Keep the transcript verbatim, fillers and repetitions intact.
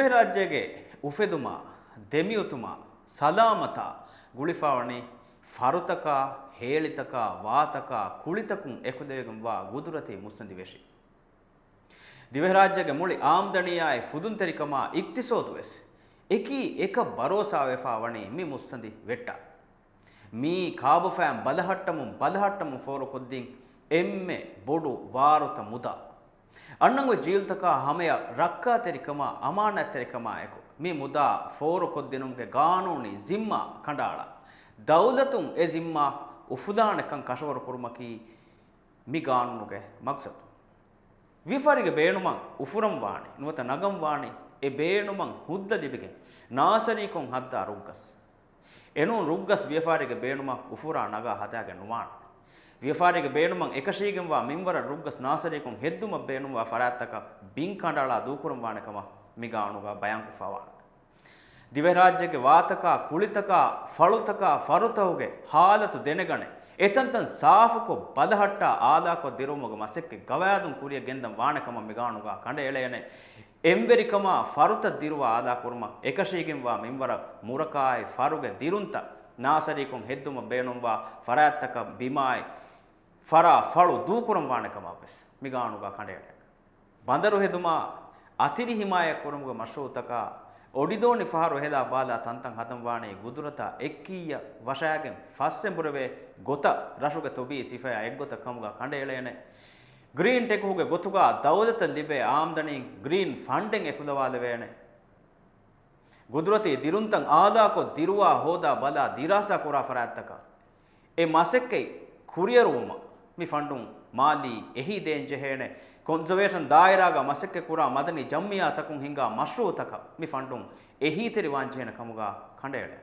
ރާއްޖޭގެ އުފެދުމާ، ދެމިއޮތުމާ، ސަލާމަތާ ގުޅިފާވަނީ ފަރުތަކާ، ހޭޅިތަކާ، ވާތަކާ، ކުޅިތަކުން އެކުލެވިގެންވާ ގުދުރަތީ މުއްސަނދި ވެށި. ދިވެހިރާއްޖޭގެ މުޅި އާމްދަނީއާއި ފުދުންތެރިކަމާ އިޤްތިޞޯދުވެސް އެކީ އެކަށް ބަރޯސާވެފާ ވަނީ މި މުއްސަނދި ވެއްޓާ. މިއީ ކާބަފައިން ބަލަހައްޓަމުން ބަލަހައްޓަމުން ފޯރުކޮށްދިން އެންމެ ބޮޑު ވާރުތަ މުދާ. އަންނަން އޮތް ޖީލުތަކާ ހަމަޔަށް ރައްކާތެރިކަމާ އަމާނާތްތެރިކަމާ އެކު މި މުދާ ފޯރުކޮށްދިނުމުގެ ގާނޫނީ ޒިންމާ ކަނޑައަޅާ، ދައުލަތުން އެ ޒިންމާ އުފުލާނެކަން ކަށަވަރު ކުރުމަކީ މި ގާނޫނުގެ މަގްސަދު. ވިޔަފާރީގެ ބޭނުމަށް އުފުރަން ވާނީ، ނުވަތަ ނަގަން ވާނީ، އެ ބޭނުމަށް ހުއްދަ ލިބިގެން ނާސަރީކޮށް ހައްދާ ރުއްގަސް. އެނޫން ރުއްގަސް ވިޔަފާރީގެ ބޭނުމަށް އުފުރާ ނަގާ ހަދާގެން ނުވާނެ. ވިޔަފާރީގެ ބޭނުމަށް އެކަށީގެންވާ މިންވަރަށް ރުއްގަސް ނާސަރީކޮށް ހެއްދުމަށް ބޭނުންވާ ފަރާތްތަކަށް ބިން ކަނޑައަޅާ ދޫކުރަން ވާނެ ކަމަށް މި ގާނޫނުގަ ބަޔާންކޮށްފަވާނެ. ދިވެހިރާއްޖޭގެ ވާތަކާ، ކުޅިތަކާ، ފަޅުތަކާ، ފަރުތަކުގެ ހާލަތު ދެނެގަނެ، އެތަންތަން ސާފުކޮށް، ބަލަހައްޓާ، އާލާކޮށް ދިރުވުމުގެ މަސައްކަތް ގަވާއިދުން ކުރިއަށް ގެންދަން ވާނެ ކަމަށް މި ގާނޫނުގަ ކަނޑައެޅޭނެ. އެންވެރިކަމާ، ފަރުތައް ދިރުވާ އާލާކުރުމަށް އެކަށީގެންވާ މިންވަރަށް މުރަކާއި ފަރުގެ ދިރުންތައް ނާސަރީކޮށް ހެއްދުމަށް ބޭނުންވާ ފަރާތްތަކަށް ބިމާއި ފަރާ ފަޅު ދޫކުރަން ވާނެ ކަމަށް ވެސް މި ގާނޫނުގަ ކަނޑައެޅޭނެ. ބަނދަރު ހެދުމާ، އަތިރި ހިމާޔަތް ކުރުމުގެ މަޝްރޫއުތަކާ، އޮޑިދޯނި ފަހަރު ހެލާ ބާލާ ތަންތަން ހަދަން ވާނީ ގުދުރަތާ އެއްކިއްޔަށް ވަށާގެން ފަސްއެނބުރެވޭ ގޮތަށް ރަށުގެ ތޮބީ ސިފަޔާ އެއްގޮތަށް ކަމުގަ ކަނޑައެޅޭނެ. ގްރީން ޓެކުގެ ގޮތުގަ ދައުލަތަށް ލިބޭ އާމްދަނީން ގްރީން ފަންޑެއް އެކުލަވާލެވޭނެ. ގުދުރަތީ ދިރުންތައް އާލާކޮށް ދިރުވާ ހޯދާ ބަލާ ދިރާސާ ކުރާ ފަރާތްތަކަށް އެ މަސައްކަތް ކުރިއަރުވުމަށް މި ފަންޑުން މާލީ އެހީ ދޭން ޖެހޭނެ. ކޮންޒަވޭޝަން ދާއިރާގަ މަސައްކަތް ކުރާ މަދަނީ ޖަމްޢިއްޔާތަކުން ހިންގާ މަޝްރޫއުތަކަށް މި ފަންޑުން އެހީތެރިވާން ޖެހޭނެ ކަމުގަ ކަނޑައެޅޭނެ.